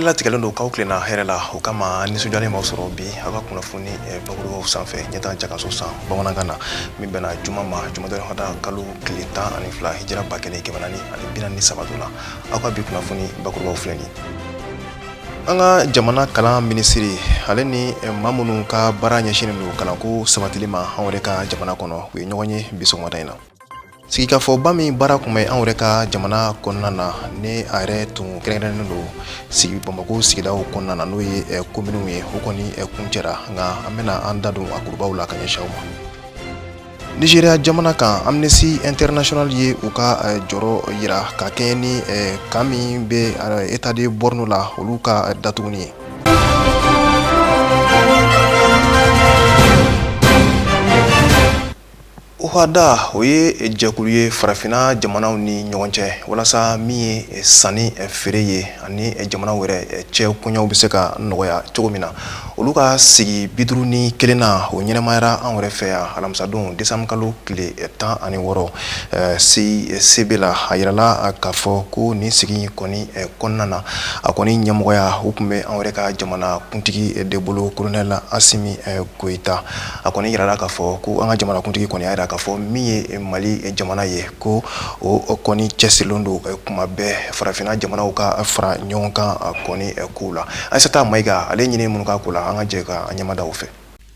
Hakililatigɛlen don k'aw tilenna hɛrɛ la. O kama nisɔndiyalen b'aw sɔrɔ bi aw ka kunnafoni bakurubaw sanfɛ Ɲɛtaa Jakaso san bamanankan na, min bɛnna juma ma, jumadɔ hada kalo tile 12, hijira 1443 don la. Aw ka bi kunnafoni bakurubaw filɛ nin. An ka jamana kalan minisiri, ale ni maa minnu ka baara ɲɛsinnen don kalanko sabatili ma anw yɛrɛ ka jamana kɔnɔ, u ye ɲɔgɔn ye bi sɔgɔmada in na. Sigikafɔba min baara tun bɛ anw yɛrɛ ka jamana kɔnɔna na, ni a yɛrɛ tun kɛrɛnkɛrɛnnen don sigi Bamakɔ sigidaw kɔnɔna na, n'o ye kominiw ye, o kɔni kuncɛra. Nka an bɛna an da don a kurubaw la ka ɲɛsin aw ma. Nizeriya jamana kan, Amnesty International ye u ka jɔrɔ yira ka kɛɲɛ ni camp min bɛ État de Borno la, olu ka datuguni ye. OHADA, o ye jɛkulu ye farafinna jamanaw ni ɲɔgɔn cɛ, walasa min ye sanni feere ye ani jamanaw yɛrɛ cɛ koɲɛw bɛ se ka nɔgɔya cogo min na. Olu ka sigi 51nan, o ɲɛnamayara anw yɛrɛ fɛ yan alamisadon décembre kalo tile 16 CICB la. A yirala k'a fɔ ko nin sigi kɔni kɔnɔna na, a kɔni ɲɛmɔgɔya o tun bɛ anw yɛrɛ ka jamana kuntigi de bolo, colonel Asimi Goyita. A kɔni yirala k'a fɔ ko an ka jamanakuntigi kɔni y'a yira k'a fɔ min ye Mali jamana ye, ko o kɔni cɛsirilen don kuma bɛɛ farafinna jamanaw ka fara ɲɔgɔn kan kɔni kow la. Ayisata Mayiga, ale ɲini minnu ka ko la, an ka jɛ ka an ɲɛmada o fɛ.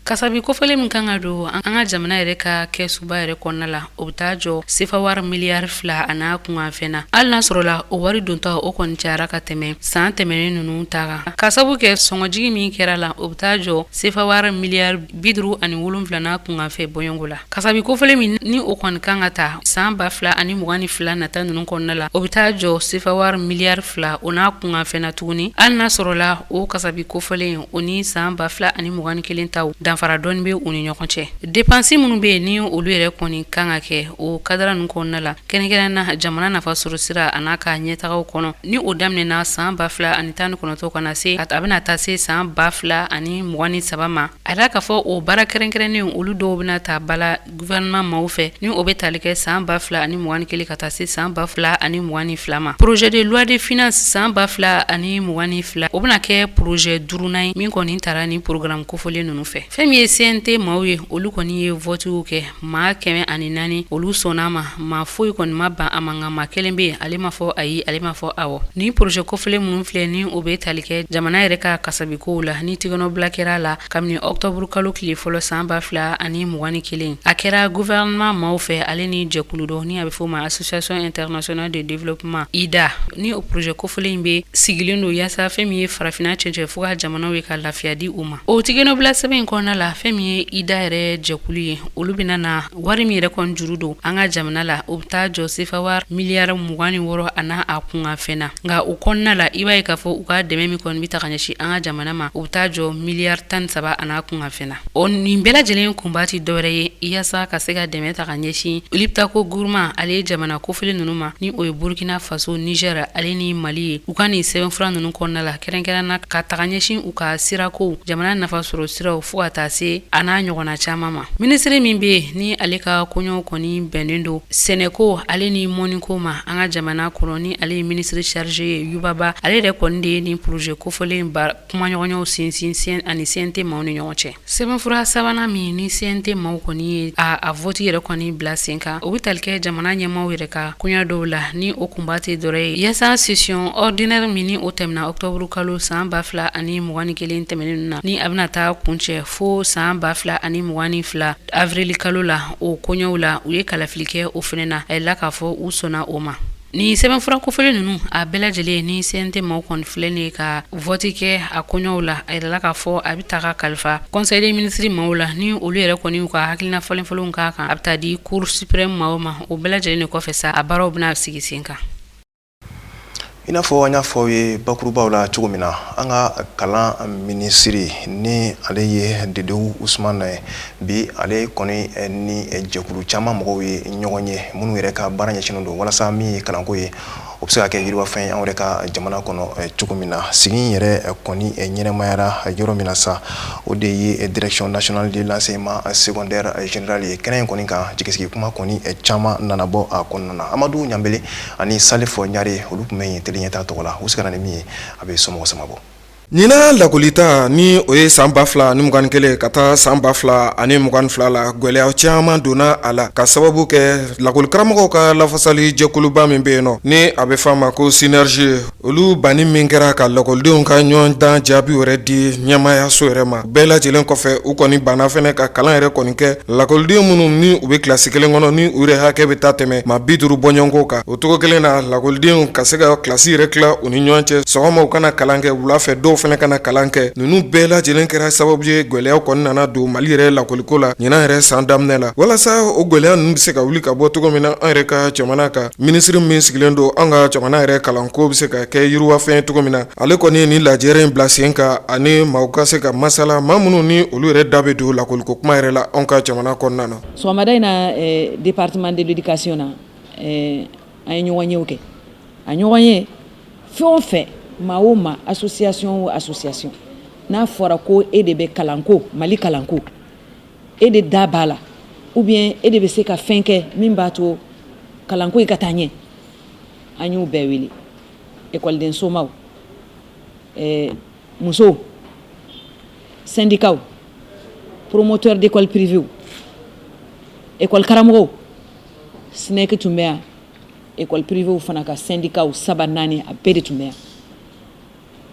Kasabi kofɔlen min kan ka don an ka jamana yɛrɛ ka kɛsuba yɛrɛ kɔnɔna la, o bɛ taa jɔ sefa wari miliyari 2 a n'a kunkanfɛn na. Hali n'a sɔrɔla o wari donta o kɔni cayara ka tɛmɛ san tɛmɛnen ninnu ta kan, ka sabu kɛ sɔngɔjigi min kɛra la, o bɛ taa jɔ sefa wari miliyari 57 n'a kunkanfɛn bɔɲɔgɔnko la. Kasabi kofɔlen min ni o kɔni kan ka ta san 2022 nata ninnu kɔnɔna la, o bɛ taa jɔ sefa wari miliyari 2 o n'a kunkanfɛn na tuguni. Hali n'a sɔrɔla o kasabi kofɔlen o ni san 2021 taw danfara dɔɔni bɛ u ni ɲɔgɔn cɛ. Depansi minnu bɛ yen ni olu yɛrɛ kɔni kan ka kɛ o kadara ninnu kɔnɔna la, kɛrɛnkɛrɛn na jamana nafa sɔrɔ sira a n'a ka ɲɛtagaw kɔnɔ, ni o daminɛna san 2019 ka na se a bɛna taa se san 2023 ma, a yira k'a fɔ o baara kɛrɛnkɛrɛnnen olu dɔw bɛna ta ba la gouvernement maaw fɛ, ni o bɛ tali kɛ san 2021 ka taa se san 2022 ma. Projet de loi de finance san 2022, o bɛna kɛ projet duurunan ye min kɔni tara ni programme kofɔlen ninnu fɛ. Fɛn min ye CNT maaw ye, olu kɔni ye votew kɛ. Maa 104, olu sɔnna a ma. Maa foyi kɔni ma ban a ma, nka maa kelen bɛ yen, ale ma fɔ ayi, ale ma fɔ awɔ. Ni projet kofɔlen minnu filɛ, ni o bɛ tali kɛ jamana yɛrɛ ka kasabikow la, ni tigɛnɔbila kɛra a la kabini octobre kalo tile fɔlɔ san 2021, a kɛra gouvernement maaw fɛ, ale ni jɛkulu dɔ ni a bɛ fɔ o ma Association internationale de développement, IDA. Ni o projet kofɔlen in bɛ sigilen don yaasa fɛn min ye farafinna cɛncɛn fo ka jamanaw ye ka lafiya di u ma. O tigɛnɔbila sɛbɛn in kɔnɔna la, fɛn min ye IDA yɛrɛ jɛkulu ye, olu bɛna na wari min yɛrɛ kɔni juru don an ka jamana la, o bɛ taa jɔ sefa wari miliyari 26 a n'a a kunkanfɛn na. Nka o kɔnɔna la, i b'a ye k'a fɔ u ka dɛmɛ min kɔni bɛ ta ka ɲɛsin an ka jamana ma, o bɛ taa jɔ miliyari 13 a n'a kunkanfɛn na. O nin bɛɛ lajɛlen kunba tɛ dɔwɛrɛ ye yaasa ka se ka dɛmɛ ta ka ɲɛsin Liptako Gourma, ale ye jamana kofɔlen ninnu ma, ni o ye Burkina Faso, Niger ale ni Mali ye. U ka nin sɛbɛnfura ninnu kɔnɔna la, kɛrɛnkɛrɛn na ka taga ɲɛsin u ka sirakow, jamana nafa sɔrɔ siraw, fo ka taa se a n'a ɲɔgɔnna caman ma. Minisiri min bɛ yen ni ale ka koɲɛw kɔni bɛnnen don sɛnɛko ale ni mɔniko ma an ka jamana kɔnɔ, ni ale ye minisiri chargé ye, Yuba Ba, ale yɛrɛ kɔni de ye nin projet kofɔlen ba kumaɲɔgɔnyaw sinsin ani CNT maaw ni ɲɔgɔn cɛ. Sɛbɛnfura sabanan min ni CNT maaw kɔni ye a vote yɛrɛ kɔni bila sen kan, o bɛ tali kɛ jamana ɲɛmaaw yɛrɛ ka koɲɛ dɔw la, ni o kunba tɛ dɔwɛrɛ ye yaasa session ordinaire min ni o tɛmɛna octobre kalo san 2021 tɛmɛnen na, ni a bɛna taa kuncɛ fo san 2022 avril kalo la, o koɲɛw la, u ye kalafili kɛ o fana na. A yirala k'a fɔ u sɔnna o ma. Nin sɛbɛnfura kofɔlen ninnu a bɛɛ lajɛlen ni CNT maaw kɔni filɛ nin ye ka vote kɛ a koɲɛw la, a yirala k'a fɔ a bɛ taa ka kalifa conseil des ministres maaw la, ni olu yɛrɛ kɔni y'u ka hakilina falen falenw k'a kan, a bɛ taa di cour suprême maaw ma. O bɛɛ lajɛlen de kɔfɛ sa, a baaraw bɛna sigi sen kan. I n'a fɔ an y'a fɔ aw ye bakurubaw la cogo min na, an ka kalan minisiri, ni ale ye Dedewu Usumana ye, bi ale kɔni ni jɛkulu caman mɔgɔw ye ɲɔgɔn ye, minnu yɛrɛ ka baara ɲɛsinnen don walasa min ye kalanko ye, O bɛ se ka kɛ yiriwafɛn ye anw yɛrɛ ka jamana kɔnɔ cogo min na. Sigi in yɛrɛ kɔni ɲɛnɛmayara yɔrɔ min na sa, o de ye Direction nationale de l'enseignement secondaire général ye. Kɛnɛ in kɔni kan, jigisigi kuma kɔni caman nana bɔ a kɔnɔna na. Amadu Ɲanbele ani Salif Ɲare, olu tun bɛ yen Télé Ɲɛta tɔgɔ la. U seginna ni min ye, a bɛ somɔgɔ sama bɔ. Ɲinan lakɔlita ni o ye san 2021 ka taa san 2022 la, gwɛlɛya caman donna a la ka sababu kɛ lakɔlikaramɔgɔw ka lafasali jɛkuluba min bɛ yen nɔ, ni a bɛ f'a ma ko Synergie, olu banni min kɛra ka lakɔlidenw ka ɲɔgɔndan jaabi yɛrɛ di ɲɛmaayaso yɛrɛ ma. Bɛɛ lajɛlen kɔfɛ, u kɔni banna fɛnɛ ka kalan yɛrɛ kɔni kɛ lakɔliden minnu ni u bɛ kilasi kelen kɔnɔ, ni u yɛrɛ hakɛ bɛ taa tɛmɛ maa 50 bɔɲɔgɔnko kan. O cogo kelen na, lakɔlidenw ka se ka kilasi yɛrɛ tila u ni ɲɔgɔn cɛ, sɔgɔma u kana kalan kɛ, wula fɛ dɔw fana kana kalan kɛ. Ninnu bɛɛ lajɛlen kɛra sababu ye, gwɛlɛyaw kɔni nana don Mali yɛrɛ lakɔliko la ɲinan yɛrɛ san daminɛ la. Walasa o gwɛlɛya ninnu bɛ se ka wuli ka bɔ cogo min na an yɛrɛ ka jamana kan, minisiri min sigilen don an ka jamana yɛrɛ kalanko bɛ se ka kɛ yiriwafɛn ye cogo min na, ale kɔni ye nin lajɛrɛ in bila sen kan ani maaw ka se ka masala, maa minnu ni olu yɛrɛ da bɛ don lakɔliko kuma yɛrɛ la anw ka jamana kɔnɔna na. Sɔgɔmada in na, département de l'éducation na, an ye ɲɔgɔnyew kɛ. A ɲɔgɔn ye fɛn o fɛn, maa o maa, association o association, n'a fɔra ko e de bɛ kalanko, Mali kalanko, e de da b'a la, ou bien e de bɛ se ka fɛn kɛ min b'a to kalanko in ka taa ɲɛ, an y'u bɛɛ wele: ekɔliden somaw, musow, syndicats, promoteur d'école privée, école karamɔgɔw. SNEC tun bɛ yan, école privée fana ka syndicat saba, naani, a bɛɛ de tun bɛ yan.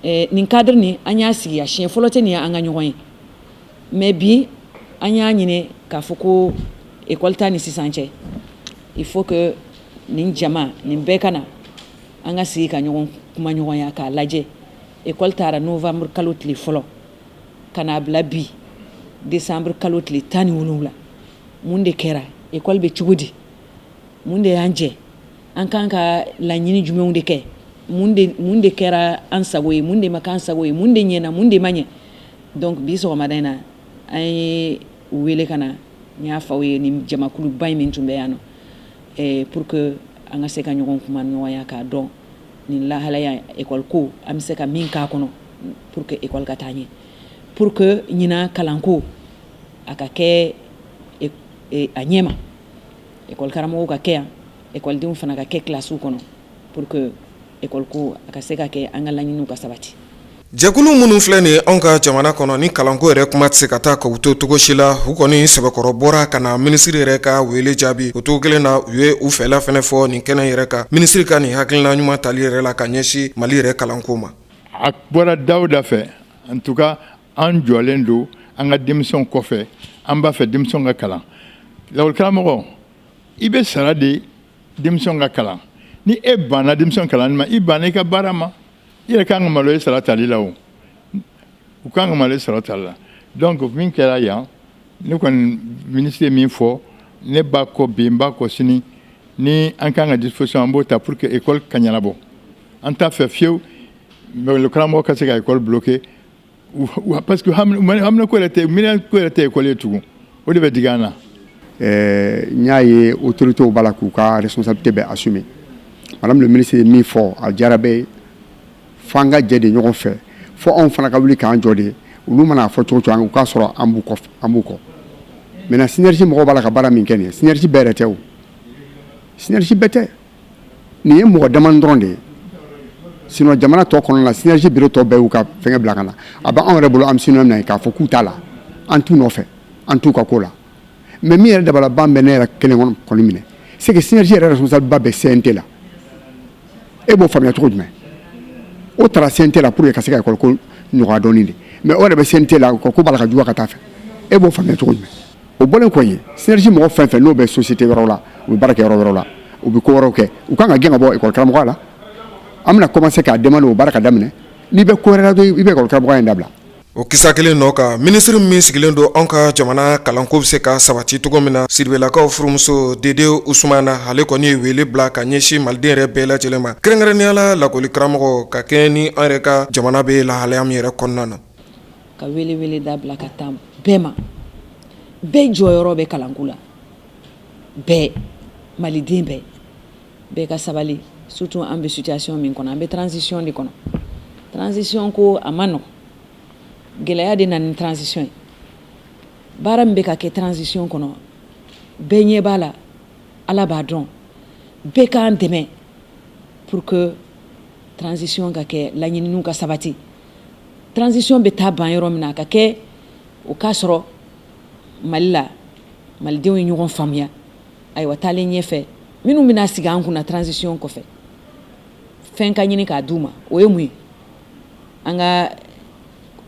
Nin cadre nin, an y'a sigi a siɲɛ fɔlɔ tɛ nin ye an ka ɲɔgɔn ye, mais bi an y'a ɲini k'a fɔ ko école ta ni sisan cɛ, il faut que nin jama nin bɛɛ ka na, an ka sigi ka ɲɔgɔn kuma ɲɔgɔnya k'a lajɛ. École taara novembre kalo tile fɔlɔ ka n'a bila bi décembre kalo tile 17, mun de kɛra? École bɛ cogo di? Mun de y'an jɛ? An kan ka laɲini jumɛnw de kɛ? Mun de kɛra an sago ye? Mun de ma k'an sago ye? Mun de ɲɛna? Mun de ma ɲɛ? Donc bi sɔgɔmada in na, an ye u wele ka na, n y'a fɔ aw ye, nin jamakuluba in min tun bɛ yan nɔ, pour que an ka se ka ɲɔgɔn kuma ɲɔgɔnya k'a dɔn nin lahalaya école ko, an bɛ se ka min k'a kɔnɔ pour que école ka taa ɲɛ, pour que ɲinan kalanko a ka kɛ a ɲɛma, école karamɔgɔw ka kɛ yan, ekɔlidenw fana ka kɛ kilasiw kɔnɔ, pour que école ko a ka se ka kɛ, an ka laɲiniw ka sabati. Jɛkulu minnu filɛ nin ye anw ka jamana kɔnɔ, ni kalanko yɛrɛ kuma tɛ se ka taa k'u to cogo si la, u kɔni sɛbɛkɔrɔ bɔra ka na minisiri yɛrɛ ka wele jaabi. O cogo kelen na, u ye u fɛla fɛnɛ fɔ nin kɛnɛ yɛrɛ kan, minisiri ka nin hakilina ɲuman tali yɛrɛ la ka ɲɛsin Mali yɛrɛ kalanko ma. A bɔra dawuda fɛ. En tout cas, an jɔlen don an ka denmisɛnw kɔfɛ. An b'a fɛ denmisɛnw ka kalan. Lakɔlikaramɔgɔ, i bɛ sara de denmisɛnw ka kalan. Ni e banna denmisɛnw kalanni ma, i banna i ka baara ma. I yɛrɛ kan ka malo i sara tali la. O u kan ka malo i sara tali la. Donc min kɛra yan, ne kɔni, minisiri ye min fɔ, ne b'a kɔ bi, n b'a kɔ sini. Ni an kan ka disposition, an b'o ta pour que école ka ɲɛnabɔ. An t'a fɛ fiyewu karamɔgɔ ka se ka école bloquer, parce que hamina ko yɛrɛ tɛ, miiriya ko yɛrɛ tɛ école ye tugun. O de bɛ digi an na. N y'a ye autorités b'a la k'u ka responsabilité bɛɛ assumer. Madame le ministre ye min fɔ, a diyara bɛɛ ye. F'an ka jɛ de ɲɔgɔn fɛ, fo anw fana ka wuli k'an jɔ de. Olu mana fɔ cogo cogo, u k'a sɔrɔ an b'u kɔ, an b'u kɔ. Maintenant, Synergie mɔgɔw b'a la ka baara min kɛ nin ye, Synergie bɛɛ yɛrɛ tɛ o, Synergie bɛɛ tɛ. Nin ye mɔgɔ damani dɔrɔn de ye. Sinon jamana tɔ kɔnɔna la, Synergie bureau tɔ bɛɛ y'u ka fɛngɛ bila ka na. A bɛ anw yɛrɛ bolo, an bɛ sini min na k'a fɔ k'u t'a la, an t'u nɔfɛ, an t'u ka ko la. Mais min yɛrɛ dabalaban bɛ ne yɛrɛ kelen kɔni minɛ, c'est que Synergie yɛrɛ responsable ba bɛ CNT la. E b'o faamuya cogo jumɛn? O taara CNT la pour que ka se ka école ko nɔgɔya dɔɔnin de, mais o yɛrɛ bɛ CNT la, ko b'a la ka juguya ka taa fɛ. E b'o faamuya cogo jumɛn? O bɔlen kɔ yen, Synergie mɔgɔ fɛn fɛn n'o bɛ société wɛrɛw la, u bɛ baara kɛ yɔrɔ wɛrɛw la, u bɛ ko wɛrɛw kɛ, u kan ka gɛn ka bɔ école karamɔgɔya la. An bɛna commencer k'a demander o baara ka daminɛ. N'i bɛ ko wɛrɛ la, i bɛ école karamɔgɔya in dabila. O kisa kelen nɔ kan, minisiri min sigilen don anw ka jamana kalanko bɛ se ka sabati cogo min na, Siribelakaw furumuso Dede Usumana, ale kɔni ye wele bila ka ɲɛsin maliden yɛrɛ bɛɛ lajɛlen ma, kɛrɛnkɛrɛnnenya la lakɔli karamɔgɔ, ka kɛɲɛ ni an yɛrɛ ka jamana bɛ lahalaya min yɛrɛ kɔnɔna na. Ka wele wele da bila ka taa bɛɛ ma. Bɛɛ jɔyɔrɔ bɛ kalanko la, bɛɛ, maliden bɛɛ, bɛɛ ka sabali. Surtout an bɛ situation min kɔnɔ, an bɛ transition de kɔnɔ. Transition ko a ma nɔgɔn, gɛlɛya de nana ni transition ye. Baara min bɛ ka kɛ transition kɔnɔ, bɛɛ ɲɛ b'a la, Ala b'a dɔn. Bɛɛ k'an dɛmɛ pour que transition ka kɛ, laɲininiw ka sabati. Transition bɛ taa ban yɔrɔ min na, a ka kɛ o k'a sɔrɔ Mali la, malidenw ye ɲɔgɔn faamuya. Ayiwa, taalen ɲɛfɛ, minnu bɛna sigi an kunna transition kɔfɛ, fɛn ka ɲini k'a d'u ma, o ye mun ye? An ka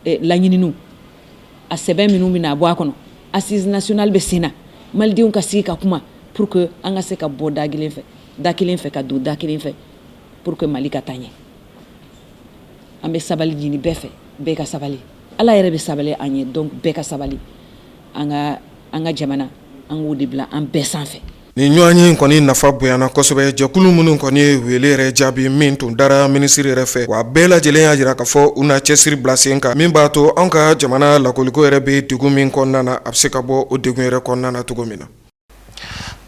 laɲininiw, a sɛbɛn minnu bɛna bɔ a kɔnɔ, assise nationale bɛ sen na, malidenw ka sigi ka kuma pour que an ka se ka bɔ da kelen fɛ, da kelen fɛ ka don da kelen fɛ, pour que Mali ka taa ɲɛ. An bɛ sabali ɲini bɛɛ fɛ, bɛɛ ka sabali. Ala yɛrɛ bɛ sabali an ye, donc bɛɛ ka sabali. An ka jamana, an k'o de bila an bɛɛ sanfɛ. Nin ɲɔgɔn ye kɔni nafa bonyana kosɛbɛ. Jɛkulu minnu kɔni ye wele yɛrɛ jaabi min tun dara minisiri yɛrɛ fɛ, wa bɛɛ lajɛlen y'a jira k'a fɔ u na cɛsiri bila sen kan min b'a to an ka jamana lakoliko yɛrɛ bɛ degun min kɔnɔna na, a bɛ se ka bɔ o degun yɛrɛ kɔnɔna na cogo min na.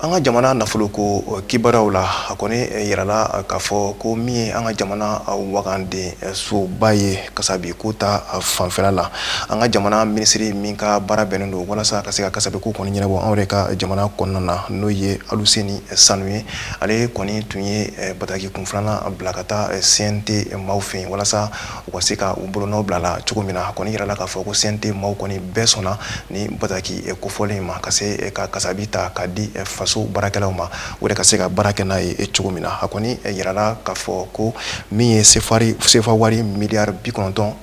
An ka jamana nafoloko kibaruyaw la, a kɔni yirala k'a fɔ ko min ye an ka jamana waganden soba ye, kasabi ko ta fanfɛla la, an ka jamana minisiri min ka baara bɛnnen don walasa ka se ka kasabi ko kɔni ɲɛnabɔ anw yɛrɛ ka jamana kɔnɔna na, n'o ye Aluseni Sanu ye, ale kɔni tun ye bataki kun filanan bila ka taa CNT maaw fɛ yen walasa u ka se ka u bolonɔ bila la cogo min na. A kɔni yirala k'a fɔ ko CNT maaw kɔni bɛɛ sɔnna ni bataki kofɔlen in ma, ka se ka kasabi ta ka di faso baarakɛlaw ma, o de ka se ka baara kɛ n'a ye cogo min na. A kɔni yirala k'a fɔ ko min ye sefa wari miliyari 93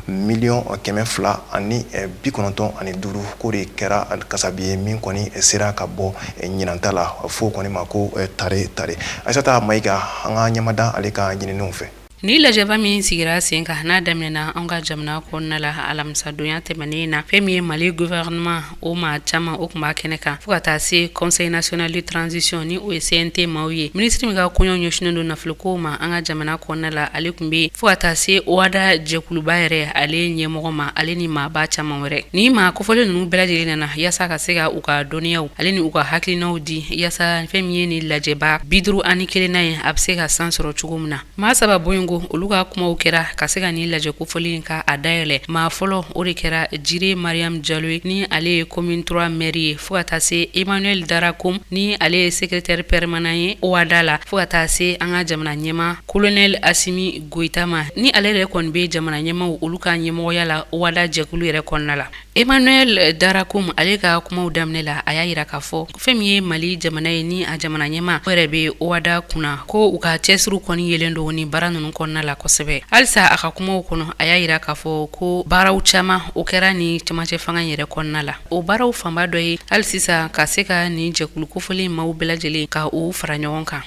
295, k'o de kɛra kasabi ye min kɔni sera ka bɔ ɲinanta la fo kɔni ma ko tare tare. Ayisata Mayiga, an ka ɲɛmada, ale ka ɲininiw fɛ. Ni lajɛba min sigira sen kan, n'a daminɛna an ka jamana kɔnɔna la alamisadonya tɛmɛnen na, fɛn min ye Mali gouvernement o maa caman o tun b'a kɛnɛ kan, fo ka taa se Conseil national de transition ni o ye CNT maaw ye. Minisiri min ka koɲɛw ɲɛsinnen don nafolokow ma an ka jamana kɔnɔna la, ale tun bɛ yen, fo ka taa se OHADA jɛkuluba yɛrɛ ale ɲɛmɔgɔ ma, ale ni maaba caman wɛrɛ. Ni maa kofɔlen ninnu bɛɛ lajɛlen nana yaasa ka se ka u ka dɔnniyaw ale ni u ka hakilinaw di, yaasa fɛn min ye ni lajɛba 51nan ye, a bɛ se ka san sɔrɔ cogo min na. Maa saba bɔɲɔgɔn, olu ka kumaw kɛra ka se ka nin lajɛ kofɔlen ka a dayɛlɛ. Maa fɔlɔ, o de kɛra Jire Mariam Jalo ye, ni ale ye commune 3 maire ye, fo ka taa se Emmanuel Darakom, ni ale ye secrétaire permanent ye OHADA la, fo ka taa se an ka jamana ɲɛmaa colonel Asimi Goyita ma, ni ale yɛrɛ kɔni bɛ jamana ɲɛmaaw olu ka ɲɛmɔgɔya la OHADA jɛkulu yɛrɛ kɔnɔna la. Emmanuel Darakom, ale ka kumaw daminɛ la, a y'a yira k'a fɔ fɛn min ye Mali jamana ye ni a jamana ɲɛmaa yɛrɛ bɛ OHADA kunna, ko u ka cɛsiriw kɔni yelen don ni baara ninnu kɔnɔna la kosɛbɛ. Halisa a ka kumaw kɔnɔ, a y'a yira k'a fɔ ko baaraw caman o kɛra ni cɛmancɛ fanga yɛrɛ kɔnɔna la. O baaraw fanba dɔ ye hali sisan ka se ka nin jɛkulu kofɔlen maaw bɛɛ lajɛlen ka u fara ɲɔgɔn kan.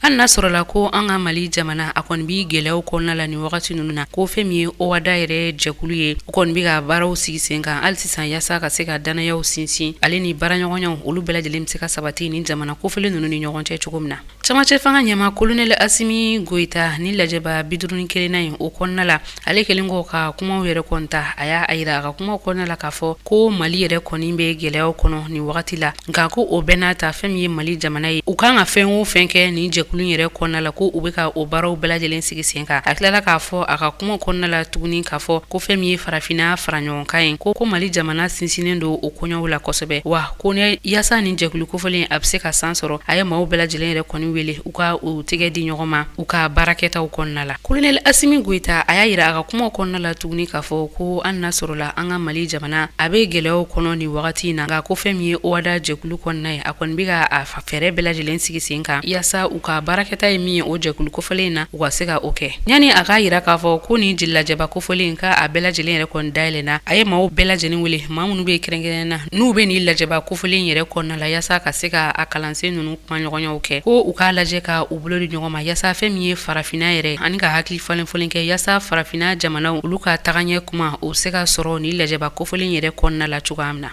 Hali n'a sɔrɔla ko an ka Mali jamana a kɔni bi gɛlɛyaw kɔnɔna la nin wagati ninnu na, ko fɛn min ye OHADA yɛrɛ jɛkulu ye, u kɔni bɛ ka baaraw sigi sen kan hali sisan yaasa ka se ka dannayaw sinsin, ale ni baaraɲɔgɔnyaw olu bɛɛ lajɛlen bɛ se ka sabati ni jamana kofɔlen ninnu ni ɲɔgɔn cɛ cogo min na. Cɛmancɛ fanga ɲɛmaa colonel Asimi Goyita, ni lajɛba 51nan in o kɔnɔna la, ale kɛlen kɔ ka kumaw yɛrɛ kɔni ta, a y'a yira a ka kumaw kɔnɔna la k'a fɔ ko Mali yɛrɛ kɔni bɛ gɛlɛyaw kɔnɔ nin wagati la, nka ko o bɛɛ n'a ta, fɛn min ye Mali jamana ye, u kan ka fɛn o fɛn kɛ nin jɛkulu yɛrɛ kɔnɔna la, ko u bɛ ka o baaraw bɛɛ lajɛlen sigi sen kan. A tilala k'a fɔ a ka kumaw kɔnɔna la tuguni k'a fɔ ko fɛn min ye farafinna fara ɲɔgɔn kan ye, ko Mali jamana sinsinnen don o koɲɛw la kosɛbɛ, wa ko yaasa nin jɛkulu kofɔlen a bɛ se ka san sɔrɔ, a ye maaw bɛɛ lajɛlen yɛrɛ kɔni wele u ka u tɛgɛ di ɲɔgɔn ma u ka baarakɛtaw kɔnɔna la. Colonel Asimi Goyita, a y'a yira a ka kumaw kɔnɔna la tuguni k'a fɔ ko hali n'a sɔrɔla an ka Mali jamana a bɛ gɛlɛyaw kɔnɔ nin wagati in na, nka ko fɛn min ye OHADA jɛkulu kɔnɔna ye, a kɔni bɛ ka a fɛɛrɛ bɛɛ lajɛlen sigi sen kan yaasa u ka baarakɛta ye min ye o jɛkulu kofɔlen in na, u ka se ka o kɛ. Yanni a k'a yira k'a fɔ ko nin lajɛba kofɔlen in k'a bɛɛ lajɛlen yɛrɛ kɔni dayɛlɛnna, a ye maaw bɛɛ lajɛlen wele, maa minnu bɛ kɛrɛnkɛrɛnnen na n'u bɛ nin lajɛba kofɔlen yɛrɛ kɔnɔna la, yaasa ka se ka a kalansen ninnu kumaɲɔgɔnyaw kɛ, ko u k'a lajɛ ka u bolo di ɲɔgɔn ma yaasa fɛn min ye farafinna yɛrɛ ani ka hakili falen falen kɛ yaasa farafinna jamanaw olu ka tagaɲɛ kuma o bɛ se ka sɔrɔ nin lajɛba kofɔlen yɛrɛ kɔnɔna la cogoya min na.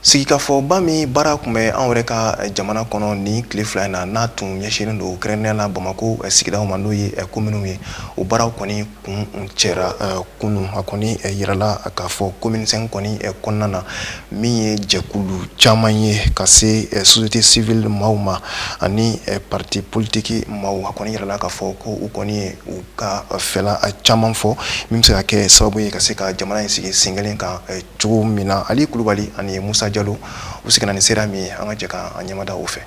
Sigikafɔba min baara tun bɛ anw yɛrɛ ka jamana kɔnɔ nin tile 2 in na, n'a tun ɲɛsinnen don kɛrɛnkɛrɛnnenya la Bamakɔ sigidaw ma, n'o ye kominiw ye, o baaraw kɔni kuncɛra kunun. A kɔni yirala k'a fɔ commune 5 kɔni kɔnɔna na, min ye jɛkulu caman ye ka se société civile maaw ma ani parti politique maaw, a kɔni yirala k'a fɔ ko u kɔni ye u ka fɛla caman fɔ min bɛ se ka kɛ sababu ye ka se ka jamana in sigi sen kelen kan cogo min na. Ali Kulubali ani Musa Jalo, u seginna ni sera min ye, an ka jɛ k'an ɲɛmada o fɛ.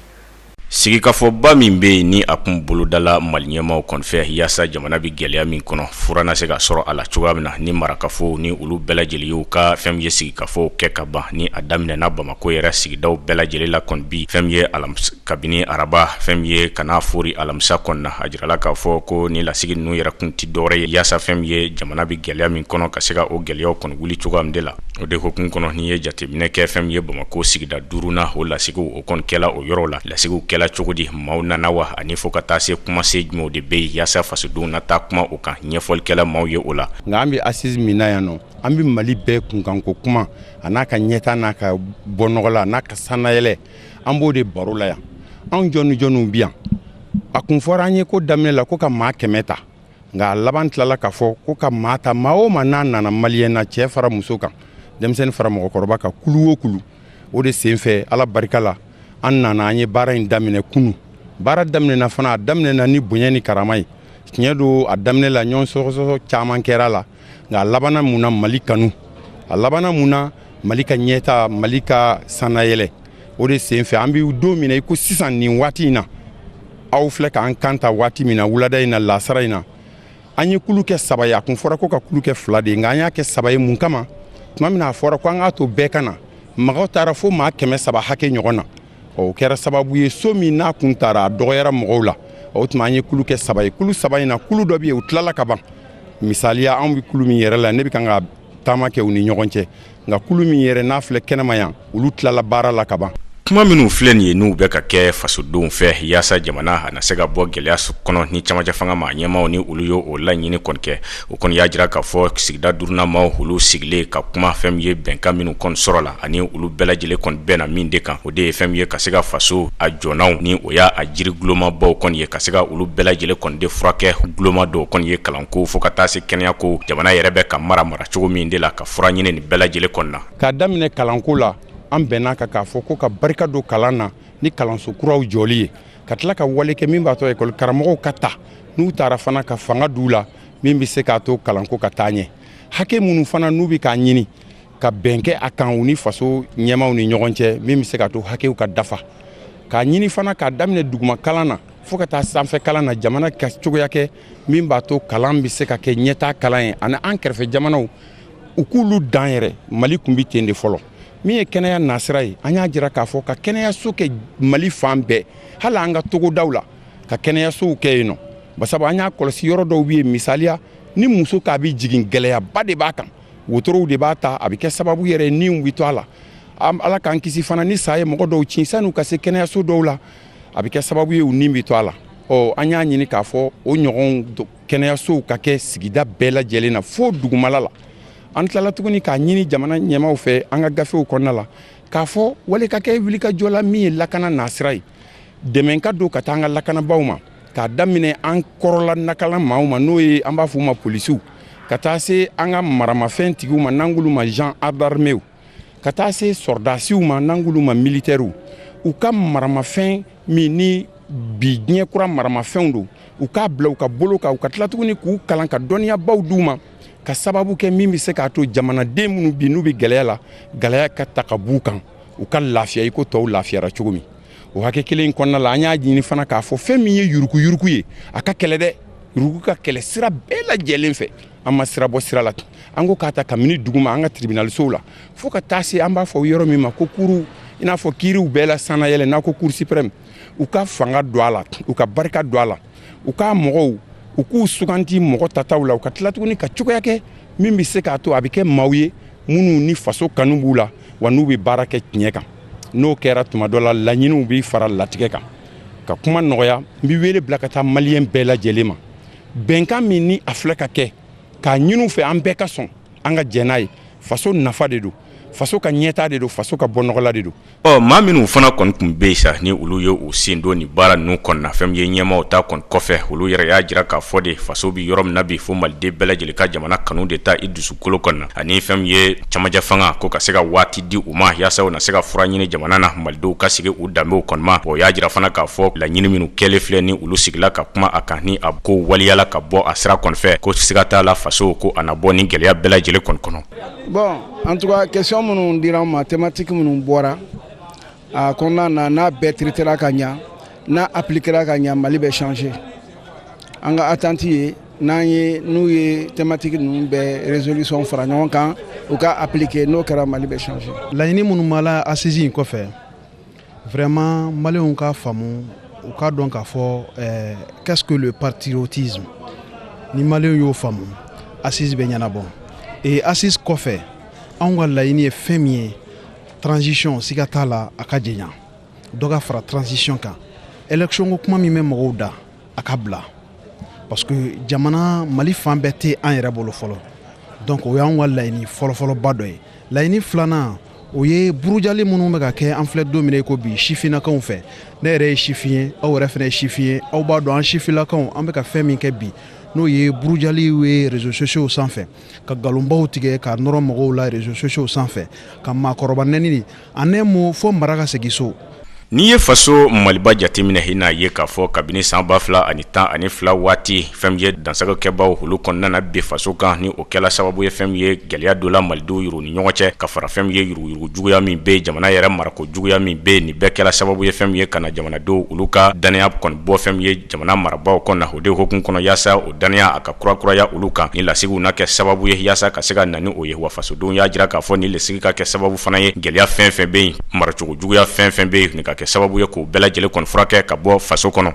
Sigikafɔba min bɛ yen, ni a kun bolodala Mali ɲɛmaaw kɔni fɛ yaasa jamana bɛ gɛlɛya min kɔnɔ, fura na se ka sɔrɔ a la cogoya min na, ni marakafow ni olu bɛɛ lajɛlen y'u ka fɛn min ye sigikafɔw kɛ ka ban, ni a daminɛna Bamakɔ yɛrɛ sigidaw bɛɛ lajɛlen la kɔni bi, fɛn min ye alamisa, kabini araba, fɛn min ye ka n'a fori alamisa kɔni na, a jirala k'a fɔ ko ni lasigi ninnu yɛrɛ kun tɛ dɔwɛrɛ ye yaasa fɛn min ye jamana bɛ gɛlɛya min kɔnɔ, ka se ka o gɛlɛyaw kɔni wuli cogoya min de la. O de hukumu kɔnɔ, n'i ye jateminɛ kɛ fɛn min ye Bamakɔ sigida duurunan, o lasigiw o kɔni kɛla o yɔrɔ la. Lasigiw kɛla cogo di? Maaw nana wa? Ani fo ka taa se kumasen jumɛnw de bɛ yen yaasa fasodenw na taa kuma o kan? Ɲɛfɔlikɛla maaw ye o la. Nka an bɛ assise min na yan nɔ, an bɛ Mali bɛɛ kunkanko kuma, a n'a ka ɲɛtaa, n'a ka bɔ nɔgɔ la, a n'a ka sannayɛlɛ, an b'o de baro la yan. Anw jɔn ni jɔnniw bi yan? A kun fɔra an ye ko daminɛ la ko ka maa 100 ta, nka a laban tilala k'a fɔ ko ka maa ta, maa o maa n'a nana maliyɛn na, cɛ fara muso kan, denmisɛnnin fara mɔgɔkɔrɔba kan, kulu o kulu. O de senfɛ, Ala barika la, an nana, an ye baara in daminɛ kunu. Baara daminɛna fana, a daminɛna ni bonya ni karama ye. Tiɲɛ don, a daminɛ la ɲɔgɔn sɔgɔsɔgɔ caman kɛra a la, nka a labanna mun na? Mali kanu. A labanna mun na? Mali ka ɲɛta, Mali ka sannayɛlɛ. O de senfɛ, an bɛ don min na i ko sisan, nin waati in na, aw filɛ k'an kan ta waati min na, wulada in na, lasara in na, an ye kulu kɛ saba ye. A kun fɔra ko ka kulu kɛ fila de ye, nka an y'a kɛ saba ye. Mun kama? Tuma min na a fɔra ko an k'a to bɛɛ ka na, mɔgɔw taara fo maa 300 hakɛ ɲɔgɔn na. O kɛra sababu ye, so min n'a kun taara, a dɔgɔyara mɔgɔw la. O tuma an ye kulu kɛ saba ye. Kulu saba in na, kulu dɔ bɛ yen, u tilala ka ban. Misaliya, anw bɛ kulu min yɛrɛ la, ne bɛ kan ka taama kɛ u ni ɲɔgɔn cɛ, nka kulu min yɛrɛ n'a filɛ kɛnɛma yan, olu tilala baara la ka ban. Kuma minnu filɛ nin ye, n'u bɛ ka kɛ fasodenw fɛ yaasa jamana a na se ka bɔ gɛlɛya kɔnɔ, ni camancɛ fanga maa ɲɛmaaw ni olu ye o laɲini kɔni kɛ, o kɔni y'a jira k'a fɔ sigida duurunan maaw, olu sigilen ka kuma, fɛn min ye bɛnkan minnu kɔni sɔrɔ la ani olu bɛɛ lajɛlen kɔni bɛnna min de kan, o de ye fɛn min ye ka se ka faso a jɔnnaw, ni o y'a a jiri gulomabaw kɔni ye, ka se ka olu bɛɛ lajɛlen kɔni de furakɛ. Guloma dɔw kɔni ye kalanko fo ka taa se kɛnɛyako, jamana yɛrɛ bɛ ka mara mara cogo min de la, ka fura ɲini nin bɛɛ lajɛlen kɔni na. K'a daminɛ kalanko la, an bɛnna kan k'a fɔ ko ka barika don kalan na ni kalanso kuraw jɔli ye, ka tila ka wale kɛ min b'a to ekɔli karamɔgɔw ka ta, n'u taara fana ka fanga d'u la min bɛ se k'a to kalanko ka taa ɲɛ. Hakɛ minnu fana n'u bɛ k'a ɲini ka bɛn kɛ a kan u ni faso ɲɛmaaw ni ɲɔgɔn cɛ, min bɛ se k'a to hakɛw ka dafa, k'a ɲini fana k'a daminɛ duguma kalan na fo ka taa sanfɛ kalan na, jamana ka cogoya kɛ min b'a to kalan bɛ se ka kɛ ɲɛtaa kalan ye, ani an kɛrɛfɛ jamanaw u k'olu dan yɛrɛ. Mali tun bɛ ten de fɔlɔ. Min ye kɛnɛya nasira ye, an y'a jira k'a fɔ ka kɛnɛyaso kɛ Mali fan bɛɛ, hali an ka togodaw la, ka kɛnɛyasow kɛ yen nɔ, basabu an y'a kɔlɔsi yɔrɔ dɔw bɛ yen, misaliya, ni muso k'a bɛ jigin, gɛlɛyaba de b'a kan, wotorow de b'a ta, a bɛ kɛ sababu yɛrɛ niw bɛ to a la. Ala k'an kisi fana, ni sa ye mɔgɔ dɔw cin, san'u ka se kɛnɛyaso dɔw la, a bɛ kɛ sababu ye u ni bɛ to a la. Ɔ, an y'a ɲini k'a fɔ o ɲɔgɔn kɛnɛyasow ka kɛ sigida bɛɛ lajɛlen na fo dugumala la. An tilala tuguni k'a ɲini jamana ɲɛmaaw fɛ an ka gafew kɔnɔna la k'a fɔ wale ka kɛ wulikajɔ la min ye lakana nasira ye, dɛmɛ ka don ka taa an ka lakanabaaw ma, k'a daminɛ an kɔrɔla nakala maaw ma, n'o ye an b'a fɔ u ma polisiw, ka taa se an ka maramafɛn tigiw ma, n'an k'olu ma gendarmew, ka taa se sɔrɔdasiw ma, n'an k'olu ma militɛriw, u ka maramafɛn min ni bi diɲɛ kura maramafɛnw don, u k'a bila u ka bolo kan, u ka tila tuguni k'u kalan, ka dɔnniyabaw d'u ma, ka sababu kɛ min bɛ se k'a to jamanaden minnu bi n'u bɛ gɛlɛya la, gɛlɛya ka ta ka b'u kan, u ka lafiya i ko tɔw lafiyara cogo min. O hakɛ kelen in kɔnɔna la, an y'a ɲini fana k'a fɔ fɛn min ye yuruguyurugu ye, a ka kɛlɛ dɛ, yurugu ka kɛlɛ sira bɛɛ lajɛlen fɛ. An ma sira bɔ sira la. An ko k'a ta kabini duguma, an ka tribunalisow la, fo ka taa se an b'a fɔ yɔrɔ min ma ko kuru, i n'a fɔ kiiriw bɛɛ la sannayɛlɛ, n'a ko cour suprême, u ka fanga don a la, u ka barika don a la, u ka mɔgɔw, u k'u suganti mɔgɔ tataw la, u ka tila tuguni ka cogoya kɛ min bɛ se k'a to a bɛ kɛ maaw ye minnu ni faso kanu b'u la, wa n'u bɛ baara kɛ tiɲɛ kan. N'o kɛra, tuma dɔ la laɲiniw bɛ fara latigɛ kan. Ka kuma nɔgɔya, n bɛ wele bila ka taa maliyɛn bɛɛ lajɛlen ma. Bɛnkan min ni a filɛ ka kɛ, k'a ɲini u fɛ an bɛɛ ka sɔn, an ka jɛn n'a ye, faso nafa de don. Faso ka ɲɛtaa de don, faso ka bɔ nɔgɔla de don. Ɔ, maa minnu fana kɔni tun bɛ yen sa, ni olu ye u sen don nin baara ninnu kɔnɔna, fɛn min ye ɲɛmaaw ta kɔni kɔfɛ, olu yɛrɛ y'a jira k'a fɔ de, faso bɛ yɔrɔ min na bi, fo maliden bɛɛ lajɛlen ka jamana kanu de ta i dusukolo kɔnɔna, ani fɛn min ye camancɛ fanga ko ka se ka waati di u ma yaasa u na se ka fura ɲini jamana na, malidenw ka sigi u danbew kɔni ma. O y'a jira fana k'a fɔ laɲini minnu kɛlen filɛ, ni olu sigila ka kuma a kan, ni a ko waliyala ka bɔ a sira kɔni fɛ, ko siga t'a la, faso ko a na bɔ ni gɛlɛya bɛɛ lajɛlen kɔni kɔnɔ. Bon, en tout cas, question minnu dira an ma, thématique minnu bɔra a kɔnɔna na, n'a bɛɛ traitera ka ɲa, n'a appliquera ka ɲa, Mali bɛ changer. An ka attente ye n'an ye n'u ye thématique ninnu bɛɛ résolution fara ɲɔgɔn kan, u ka appliquer, n'o kɛra, Mali bɛ changer. Laɲini minnu b'a la assise in kɔfɛ, vraiment, maliyɛnw k'a faamu, u k'a dɔn k'a fɔ qu'est-ce que le patriotisme. Ni maliyɛnw y'o faamu, assise bɛ ɲɛnabɔ. Et assise kɔfɛ, anw ka laɲini ye fɛn min ye, transition, siga t'a la, a ka jɛɲa, dɔ ka fara transition kan. Élection ko kuma min bɛ mɔgɔw da, a ka bila, parce que jamana Mali fan bɛɛ tɛ an yɛrɛ bolo fɔlɔ. Donc o y'anw ka laɲini fɔlɔfɔlɔba dɔ ye. Laɲini filanan, o ye burujali minnu bɛ ka kɛ. An filɛ don min na i ko bi, sifinnakaw fɛ, ne yɛrɛ ye sifin ye, aw yɛrɛ fana ye sifin ye, aw b'a dɔn an sifinnakaw, an bɛ ka fɛn min kɛ bi, n'o ye burujali ye réseaux sociaux sanfɛ, ka nkalonbaw tigɛ ka nɔrɔ mɔgɔw la réseaux sociaux sanfɛ, ka maakɔrɔba nɛni, en un mot, fo mara ka segin so. N'i ye faso Maliba jateminɛ, i n'a ye k'a fɔ kabini san 2012 waati, fɛn min ye dansagokɛbaw olu kɔnɔna na bi faso kan, ni o kɛla sababu ye fɛn min ye gɛlɛya dɔ la malidenw yɛrɛ ni ɲɔgɔn cɛ, ka fara fɛn min ye yuruguyurugu juguya min bɛ jamana yɛrɛ, marako juguya min bɛ, nin bɛɛ kɛla sababu ye fɛn min ye ka na jamanadenw olu ka dannaya kɔni bɔ fɛn min ye jamana marabaaw kɔnɔ. O de hukumu kɔnɔ, yaasa o dannaya a ka kurakuraya olu kan, ni lasigiw na kɛ sababu ye yaasa ka se ka na ni o ye. Wa fasodenw y'a jira k'a fɔ ni lasigi ka kɛ sababu fana ye, gɛlɛya fɛn fɛn bɛ yen, maracogo juguya fɛn fɛn bɛ yen, nin ka kɛ sababu ye k'o bɛɛ lajɛlen kɔni furakɛ ka bɔ faso kɔnɔ.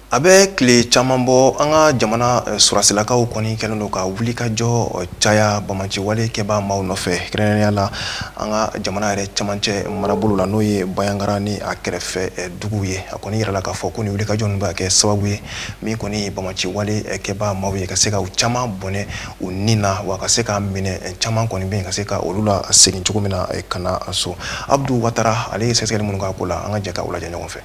A bɛ tile caman bɔ, an ka jamana sɔrɔdasilakaw kɔni kɛlen don ka wuli ka jɔ caya banbaanciwale kɛbaa maaw nɔfɛ, kɛrɛnkɛrɛnnenya la an ka jamana yɛrɛ camancɛ marabolo la, n'o ye Bandiagara ni a kɛrɛfɛ duguw ye. A kɔni yirala k'a fɔ ko nin wulikajɔ ninnu bɛ ka kɛ sababu ye min kɔni banbaanciwale kɛbaa maaw ye ka se ka u caman bɔnɛ u ni na, wa ka se ka minɛ caman kɔni bɛ yen, ka se ka olu la segin cogo min na ka na so. Abdu Watara, ale ye sɛgɛsɛgɛli minnu k'a ko la, an ka jɛ ka u lajɛ ɲɔgɔn fɛ.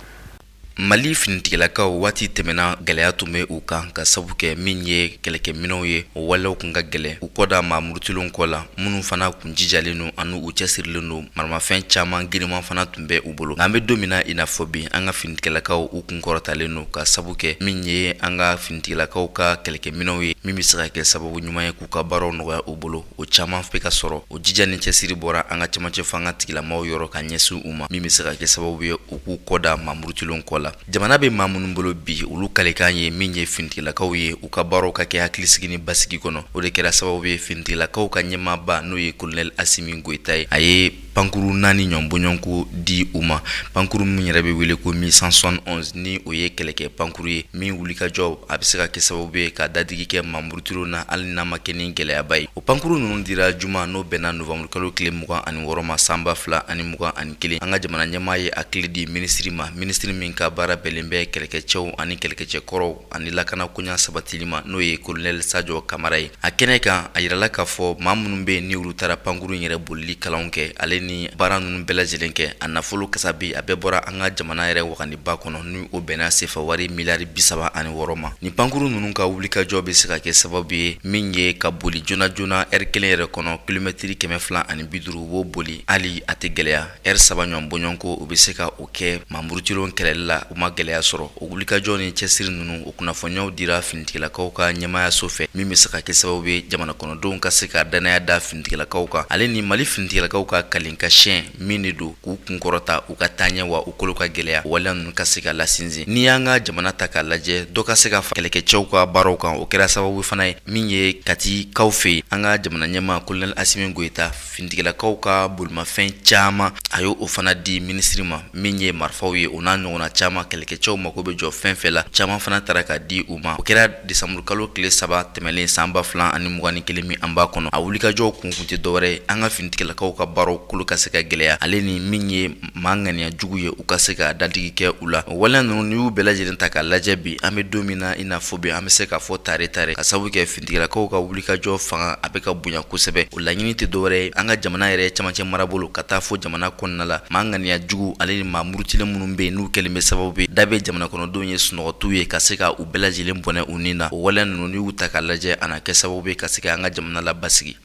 Mali finitigilakaw, waati tɛmɛna, gɛlɛya tun bɛ u kan ka sabu kɛ min ye kɛlɛkɛminɛw ye. O walew tun ka gɛlɛn u kɔda maa murutilenw kɔ la, minnu fana kun jijalen don ani u cɛsirilen don. Maramafɛn caman giriman fana tun bɛ u bolo. Nka an bɛ don min na i n'a fɔ bi, an ka finitigilakaw u kun kɔrɔtalen don ka sabu kɛ min ye an ka finitigilakaw ka kɛlɛkɛminɛw ye, min bɛ se ka kɛ sababu ɲuman ye k'u ka baaraw nɔgɔya u bolo. O caman bɛ ka sɔrɔ. O jija ni cɛsiri bɔra an ka cɛmancɛ fanga tigilamaw yɔrɔ ka ɲɛsin u ma, min bɛ se ka kɛ sababu ye u k'u kɔda maa murutilenw kɔ la. Jamana bɛ maa minnu bolo bi, olu kalikan ye min ye finitigilakaw ye, u ka baaraw ka kɛ hakilisigi ni basigi kɔnɔ. O de kɛra sababu ye finitigilakaw ka ɲɛmaaba, n'o ye kolonɛli Asimi Goyita ye, a ye pankuru 4 ɲɔgɔn bɔɲɔgɔnko di u ma. Pankuru min yɛrɛ bɛ wele ko Mi 171, ni o ye kɛlɛkɛ pankuru ye min wulikajɔ a bɛ se ka kɛ sababu ye ka dadigi kɛ maa murutilenw na, hali n'a ma kɛ ni gɛlɛyaba ye. O pankuru ninnu dira juma, n'o bɛnna novanburukalo tile 26 ma san 2021. An ka jamana ɲɛmaa ye a kile di minisiri ma, minisiri min ka baara bɛnnen bɛ kɛlɛkɛcɛw ani kɛlɛkɛcɛkɔrɔw ani lakana koɲa sabatili ma, n'o ye kolonɛli Sajɔ Kamara ye. A kɛnɛ kan, a yirala k'a fɔ maa minnu bɛ yen, ni olu taara pankuru in yɛrɛ bolili kalanw kɛ, ale ni baara ninnu bɛɛ lajɛlen kɛ, a nafolo kasabi a bɛɛ bɔra an ka jamana yɛrɛ waganiba kɔnɔ, ni o bɛnna sefa wari miliyari 36 ma. Nin pankuru ninnu ka wulikajɔ bɛ se ka kɛ sababu ye min ye ka boli joona joona, ɛri kelen yɛrɛ kɔnɔ, kilomɛtiri 250, u b'o boli hali a tɛ gɛlɛya. Ɛri 3 ɲɔgɔn bɔɲɔgɔnko, u bɛ se ka o kɛ maa murutilenw kɛlɛli la, u ma gɛlɛya sɔrɔ. O wulikajɔ ni cɛsiri ninnu, o kunnafoniyaw dira finitigilakaw ka ɲɛmaayaso fɛ, min bɛ se ka kɛ sababu ye jamana kɔnɔdenw ka se ka dannaya da finitigilakaw kan, ale ni Mali finitigilakaw ka kalenka siɲɛ min de don k'u kunkɔrɔta, u ka taaɲɛ wa u kolo ka gɛlɛya, waleya ninnu ka se ka lasinsin. N'i y'an ka jamana ta k'a lajɛ, dɔ ka se ka kɛlɛkɛcɛw ka baaraw kan, o kɛra sababu fana ye min ye Katikaw fɛ yen, an ka jamana ɲɛmaa kolonɛli Asimi Goyita, finitigilakaw ka bolimafɛn caman, a y'o fana di minisiri ma, min ye marifaw ye, o n'a ɲɔgɔnna caman. Kɛlɛkɛcɛw mako bɛ jɔ fɛn fɛn la, caman fana taara ka di u ma. O kɛra desanburukalo tile 3 tɛmɛnen san 2021 min an b'a kɔnɔ. A wulikajɔw kun tɛ dɔwɛrɛ ye an ka finitigilakaw ka baaraw kolo bolo ka se ka gɛlɛya, ale ni min ye maa ŋaniya jugu ye, u ka se ka dadigi kɛ u la. O waleya ninnu, n'i y'u bɛɛ lajɛlen ta k'a lajɛ bi, an bɛ don min na i n'a fɔ bi, an bɛ se k'a fɔ tare tare, ka sababu kɛ finitigilakaw ka wulikajɔ fanga a bɛ ka bonya kosɛbɛ. O laɲini tɛ dɔwɛrɛ ye, an ka jamana yɛrɛ camancɛ marabolo ka taa fo jamana kɔnɔna la, maa ŋaniya jugu ale ni maa murutilen minnu bɛ yen, n'u kɛlen bɛ sababu ye da bɛ jamana kɔnɔdenw ye, sunɔgɔ t'u ye, ka se ka u bɛɛ lajɛlen bɔnɛ u ni na. O waleya ninnu, n'i y'u ta k'a lajɛ, a na kɛ sababu ye ka se ka an ka jamana labasigi.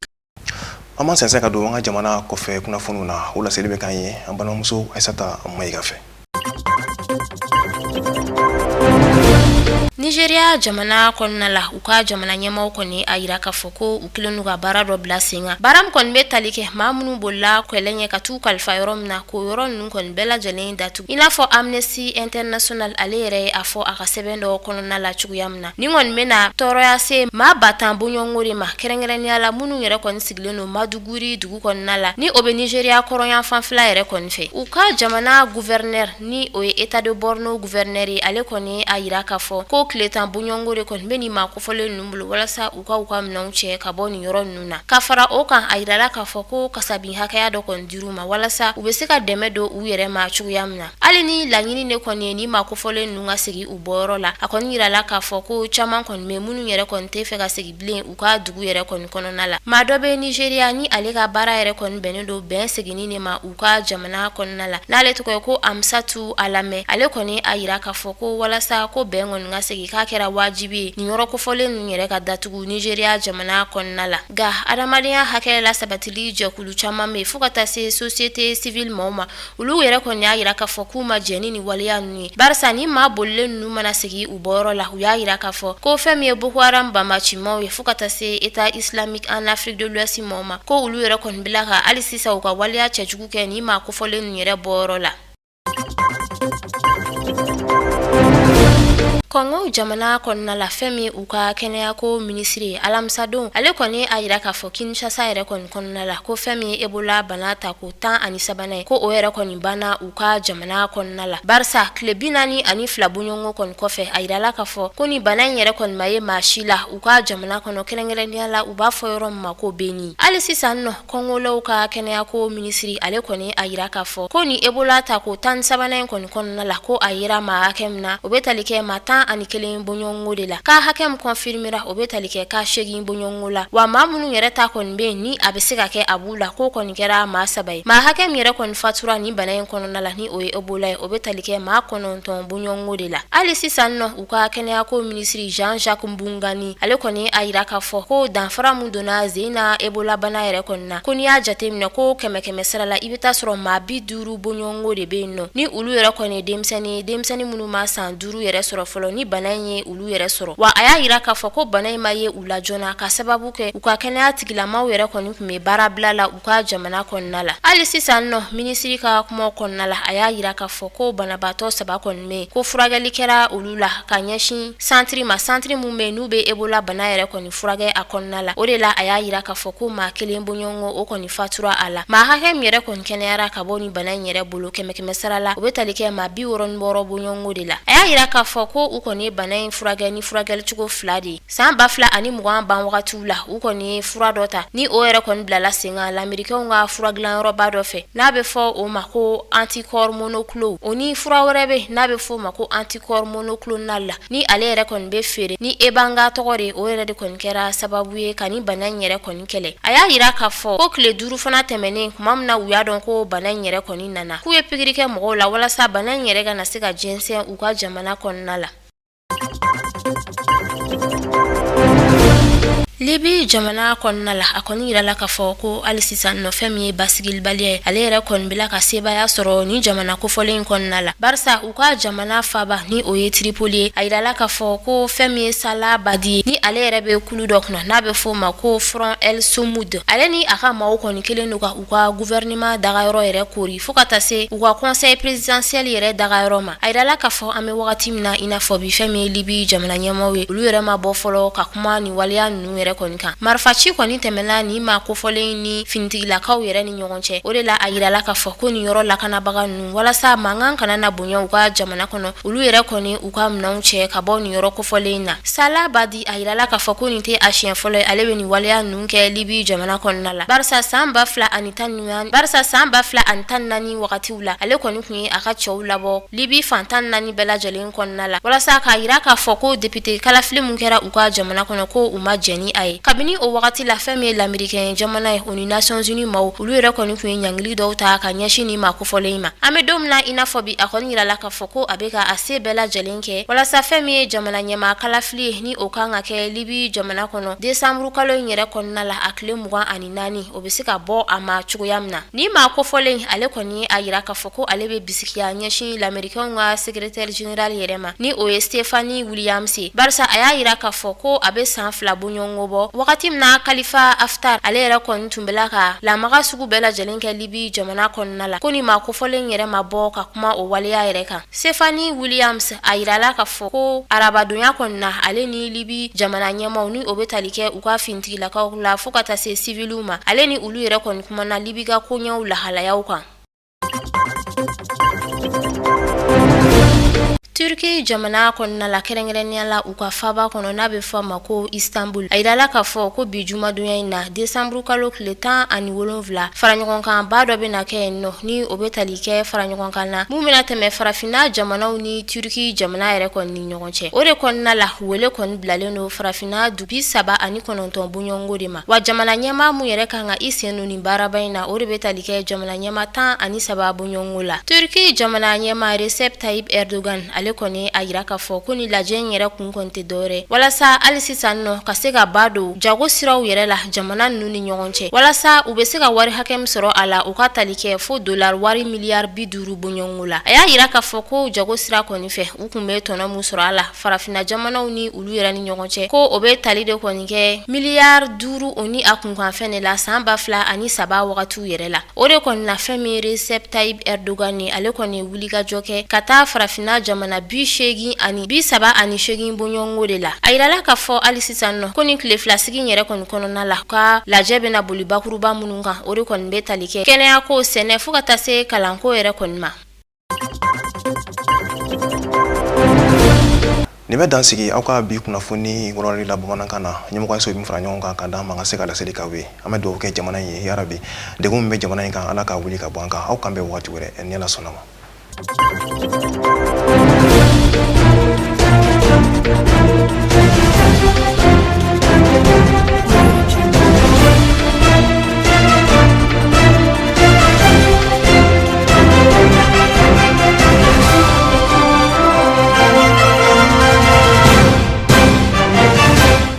An b'an sɛnsɛn ka don an ka jamana kɔfɛ kunnafoniw na. O laseli bɛ k'an ye an balimamuso Ayisata Mayiga fɛ. Nigeria jamana kɔnɔna la, u ka jamana ɲɛmaaw kɔni a yira k'a fɔ ko u kɛlen don ka baara dɔ bila sen kan, baara min kɔni bɛ tali kɛ maa minnu bolila kɛlɛ ɲɛ ka t'u kalifa yɔrɔ min na, k'o yɔrɔ ninnu kɔni bɛɛ lajɛlen datugu, i n'a fɔ Amnesty International ale yɛrɛ ye a fɔ a ka sɛbɛn dɔ kɔnɔna la cogoya min na. Nin kɔni bɛna tɔɔrɔya se maa 10,000 bɔɲɔgɔnko de ma, kɛrɛnkɛrɛnnenya la minnu yɛrɛ kɔni sigilen don Maduguri dugu kɔnɔna la, ni o bɛ Nigeria kɔrɔnyan fanfɛla yɛrɛ kɔni fɛ. U ka jamana gouverneur, ni o ye État de Borno gouverneur ye, ale kɔni a yira k'a fɔ ko tile 10 bɔɲɔgɔnko de kɔni bɛ nin maa kofɔlen ninnu bolo walasa u ka u ka minɛnw cɛ ka bɔ nin yɔrɔ ninnu na. Ka fara o kan, a yirala k'a fɔ ko kasabi hakɛya dɔ kɔni dir'u ma walasa u bɛ se ka dɛmɛ don u yɛrɛ ma cogoya min na. Hali ni laɲini de kɔni ye nin maa kofɔlen ninnu ka segin u bɔyɔrɔ la, a kɔni yirala k'a fɔ ko caman kɔni bɛ minnu yɛrɛ kɔni tɛ fɛ ka segin bilen u ka dugu yɛrɛ kɔni kɔnɔna la. Maa dɔ bɛ Nigeria ni ale ka baara yɛrɛ kɔni bɛnnen don bɛn seginni de ma u ka jamana kɔnɔna la, n'ale tɔgɔ ye ko Amusatu Alamɛ. Ale kɔni a yira k'a fɔ ko walasa ko bɛn kɔni ka segin, k'a kɛra wajibi ye nin yɔrɔ kofɔlen ninnu yɛrɛ ka datugu Nigeria jamana kɔnɔna la. Nka adamadenya hakɛ lasabatili jɛkulu caman bɛ yen, fo ka taa se société civile maaw ma, olu yɛrɛ kɔni y'a yira k'a fɔ k'u ma jɛn ni nin waleya ninnu ye, barisa ni maa bolilen ninnu mana segin u bɔyɔrɔ la, u y'a yira k'a fɔ ko fɛn min ye Boko Haram banbaancimaw ye, fo ka taa se État islamique en Afrique de l'Ouest maaw ma, ko olu yɛrɛ kɔni bila ka hali sisan u ka waleya cɛjugu kɛ nin maa kofɔlen ninnu yɛrɛ bɔyɔrɔ la. Kɔngo jamana kɔnɔna la, fɛn min u ka kɛnɛyako minisiri ye alamisadon, ale kɔni a yira k'a fɔ Kinshasa yɛrɛ kɔni kɔnɔna la, ko fɛn min ye Ebola bana ta ko 13nan ye, ko o yɛrɛ kɔni banna u ka jamana kɔnɔna la, barisa tile 42 bɔɲɔgɔnko kɔni kɔfɛ, a yirala k'a fɔ ko ni bana in yɛrɛ kɔni ma ye maa si la u ka jamana kɔnɔ, kɛrɛnkɛrɛnnenya la u b'a fɔ yɔrɔ min ma ko Beni. Hali sisan nɔ, Kɔngolaw ka kɛnɛyako minisiri, ale kɔni a yira k'a fɔ ko ni Ebola ta ko 13nan in kɔni kɔnɔna la, ko a yera maa hakɛ min na, o bɛ tali kɛ maa 11 bɔɲɔgɔnko de la. Cas hakɛ min confirmera, o bɛ tali kɛ cas 8 bɔɲɔgɔnko la. Wa maa minnu yɛrɛ ta kɔni bɛ yen ni a bɛ se ka kɛ a b'u la, k'o kɔni kɛra maa 3 ye. Maa hakɛ min yɛrɛ kɔni fatura nin bana in kɔnɔna la, ni o ye Ebola ye, o bɛ tali kɛ maa 9 bɔɲɔgɔnko de la. Hali sisan nɔ, u ka kɛnɛyako minisiri Jean Jacques Mbungani, ale kɔni a yira k'a fɔ ko danfara min donna zen na Ebola bana yɛrɛ kɔni na, ko n'i y'a jateminɛ ko kɛmɛ kɛmɛ sara la, i bɛ taa sɔrɔ maa 50 bɔɲɔgɔnko de bɛ yen nɔ, ni olu yɛrɛ kɔni ye denmisɛnnin ye, denmisɛnnin minnu ma san 5 yɛrɛ sɔrɔ fɔlɔ, ni bana in ye olu yɛrɛ sɔrɔ. Wa a y'a yira k'a fɔ ko bana in ma ye u la joona ka sababu kɛ u ka kɛnɛya tigilamaw yɛrɛ kɔni tun bɛ baara bila la u ka jamana kɔnɔna la. Hali sisan nɔ, minisiri ka kuma kɔnɔna la, a y'a yira k'a fɔ ko banabaatɔ 3 kɔni bɛ yen, ko furakɛli kɛra olu la ka ɲɛsin santiri ma, santiri min bɛ yen n'u bɛ Ebola bana yɛrɛ kɔni furakɛ a kɔnɔna la. O de la a y'a yira k'a fɔ ko maa 1 bɔɲɔgɔnko o kɔni fatura a la. Maa hakɛ min yɛrɛ kɔni kɛnɛyara ka bɔ nin bana in yɛrɛ bolo kɛmɛ kɛmɛ sara la, o bɛ tali kɛ maa 66 bɔɲɔgɔnko de la. A y'a yira k'a fɔ ko u kɔni ye bana in furakɛ ni furakɛlicogo 2 de ye. San 2020 ban wagatiw la, u kɔni ye fura dɔ ta ni o yɛrɛ kɔni bilala sen kan lamerikɛnw ka fura dilanyɔrɔba dɔ fɛ, n'a bɛ fɔ o ma ko anticorps monoclonaux. O ni fura wɛrɛ bɛ, n'a bɛ fɔ o ma ko anticorps monoclonal la, ni ale yɛrɛ kɔni bɛ feere ni Ebanga tɔgɔ de, o yɛrɛ de kɔni kɛra sababu ye ka nin bana in yɛrɛ kɔni kɛlɛ. A y'a yira k'a fɔ ko tile 5 fana tɛmɛnen, tuma min na u y'a dɔn ko bana in yɛrɛ kɔni nana, k'u ye pikiri kɛ mɔgɔw la walasa bana in yɛrɛ kana se ka jɛnsɛn u ka jamana kɔnɔna la. Libi jamana kɔnɔna la, a kɔni yirala k'a fɔ ko hali sisan nɔ, fɛn min ye basigibaliya ye, ale yɛrɛ kɔni bɛ ka sebaaya sɔrɔ nin jamana kofɔlen in kɔnɔna la, barisa u ka jamana faaba ni o ye Tripoli ye, a yirala k'a fɔ ko fɛn min ye Salah Badi ye, ni ale yɛrɛ bɛ kulu dɔ kunna n'a bɛ fɔ o ma ko Front El Soumoud, ale ni a ka maaw kɔni kɛlen don ka u ka gouvernement dagayɔrɔ yɛrɛ koori fo ka taa se u ka conseil présidentiel yɛrɛ dagayɔrɔ ma. A yirala k'a fɔ an bɛ wagati min na i n'a fɔ bi, fɛn min ye Libi jamana ɲɛmaaw ye, olu yɛrɛ ma bɔ fɔlɔ ka kuma nin waleya ninnu yɛrɛ yɛrɛ kɔni kan. Marifaci kɔni tɛmɛna nin maa kofɔlen ni finitigilakaw yɛrɛ ni ɲɔgɔn cɛ. O de la a yirala k'a fɔ ko nin yɔrɔ lakanabaga ninnu, walasa mankan kana na bonya u ka jamana kɔnɔ, olu yɛrɛ kɔni u ka minɛnw cɛ ka bɔ nin yɔrɔ kofɔlen in na. Salah Badi a yirala k'a fɔ ko nin tɛ a siɲɛ fɔlɔ ye ale bɛ nin waleya ninnu kɛ Libi jamana kɔnɔna la, barisa san 2014 barisa san 2014 wagatiw la, ale kɔni tun ye a ka cɛw labɔ Libi fan 14 bɛɛ lajɛlen kɔnɔna la, walasa k'a yira k'a fɔ ko depite kalafili min kɛra u ka jamana kɔnɔ, ko u ma jɛn ni a ye. Kabini o wagati la, fɛn min ye Lamerikɛn jamana ye, o ni Nations Unies maaw, olu yɛrɛ kɔni tun ye ɲangili dɔw ta ka ɲɛsin nin maa kofɔlen in ma. An bɛ don min na i n'a fɔ bi, a kɔni yirala k'a fɔ ko a bɛ ka a se bɛɛ lajɛlen kɛ walasa fɛn min ye jamana ɲɛmaa kalafili ye, ni o kan ka kɛ Libi jamana kɔnɔ desanburu kalo in yɛrɛ kɔnɔna la, a tile 24, o bɛ se ka bɔ a ma cogoya min na. Nin maa kofɔlen, ale kɔni ye a yira k'a fɔ ko ale bɛ bisigiya ɲɛsin Lamerikɛnw ka secrétaire général yɛrɛ ma, ni o ye Stephanie Williams ye, barisa a y'a yira k'a fɔ ko a bɛ san 2 bɔɲɔgɔnko bɔ, wagati min na Khalifa Haftar ale yɛrɛ kɔni tun bɛ la ka lamaga sugu bɛɛ lajɛlen kɛ Libi jamana kɔnɔna la, ko nin maa kofɔlen yɛrɛ ma bɔ ka kuma o waleya yɛrɛ kan. Stephanie Williams a yirala k'a fɔ ko arabadonya kɔni na, ale ni Libi jamana ɲɛmaaw, ni o bɛ tali kɛ u ka finitigilakaw la fo ka taa se siviliw ma, ale ni olu yɛrɛ kɔni kumana Libi ka koɲɛw lahalayaw kan. Turki jamana kɔnɔna la, kɛrɛnkɛrɛnnenya la u ka faaba kɔnɔ n'a bɛ fɔ a ma ko Istanbul, a yirala k'a fɔ ko bi jumadonya in na, desanburu kalo tile 17, faraɲɔgɔnkanba dɔ bɛna kɛ yen nɔ, ni o bɛ tali kɛ faraɲɔgɔnkan na mun bɛna tɛmɛ farafinna jamanaw ni Turki jamana yɛrɛ kɔni ni ɲɔgɔn cɛ. O de kɔnɔna la, wele kɔni bilalen don farafinna du 39 bɔɲɔgɔnko de ma. Wa jamana ɲɛmaa mun yɛrɛ kan ka i sen don nin baaraba in na, o de bɛ tali kɛ jamana ɲɛmaa 13 bɔɲɔgɔnko la. Turki jamana ɲɛmaa Recep Tayyip Erdogan, ale kɔni a yira k'a fɔ ko nin lajɛ in yɛrɛ kun kɔni tɛ dɔwɛrɛ walasa hali sisan nɔ ka se ka ba don jago siraw yɛrɛ la jamana ninnu ni ɲɔgɔn cɛ, walasa u bɛ se ka wari hakɛ min sɔrɔ a la, u ka tali kɛ fo dolari wari miliyari 50 bɔɲɔgɔnko la. A y'a yira k'a fɔ ko jago sira kɔni fɛ, u tun bɛ tɔnɔ min sɔrɔ a la farafinna jamanaw ni olu yɛrɛ ni ɲɔgɔn cɛ, ko o bɛ tali de kɔni kɛ miliyari 5 o ni a kunkanfɛn de la san 2003 wagatiw yɛrɛ la. O de kɔni na, fɛn min Recep Tayyip Erdogan ye, ale kɔni ye wulikajɔ kɛ ka taa farafinna jamana 38 bɔɲɔgɔnko de la. A yirala k'a fɔ hali sisan nɔ ko nin tile fila sigi yɛrɛ kɔni kɔnɔna la, ka lajɛ bɛna boli bakuruba minnu kan, o de kɔni bɛ tali kɛ kɛnɛyako, sɛnɛ, fo ka taa se kalanko yɛrɛ kɔni ma. Nin bɛ dan sigi aw ka bi kunnafoni wɔrɔli la bamanankan na. Ɲɛmɔgɔyaso ye min fara ɲɔgɔn kan ka d'an ma ka se ka laseli k'aw ye. An bɛ dugawu kɛ jamana in ye, yarabi degun min bɛ jamana in kan, Ala k'a wuli ka bɔ an kan. Aw k'an bɛn waati wɛrɛ ni Ala sɔnna ma.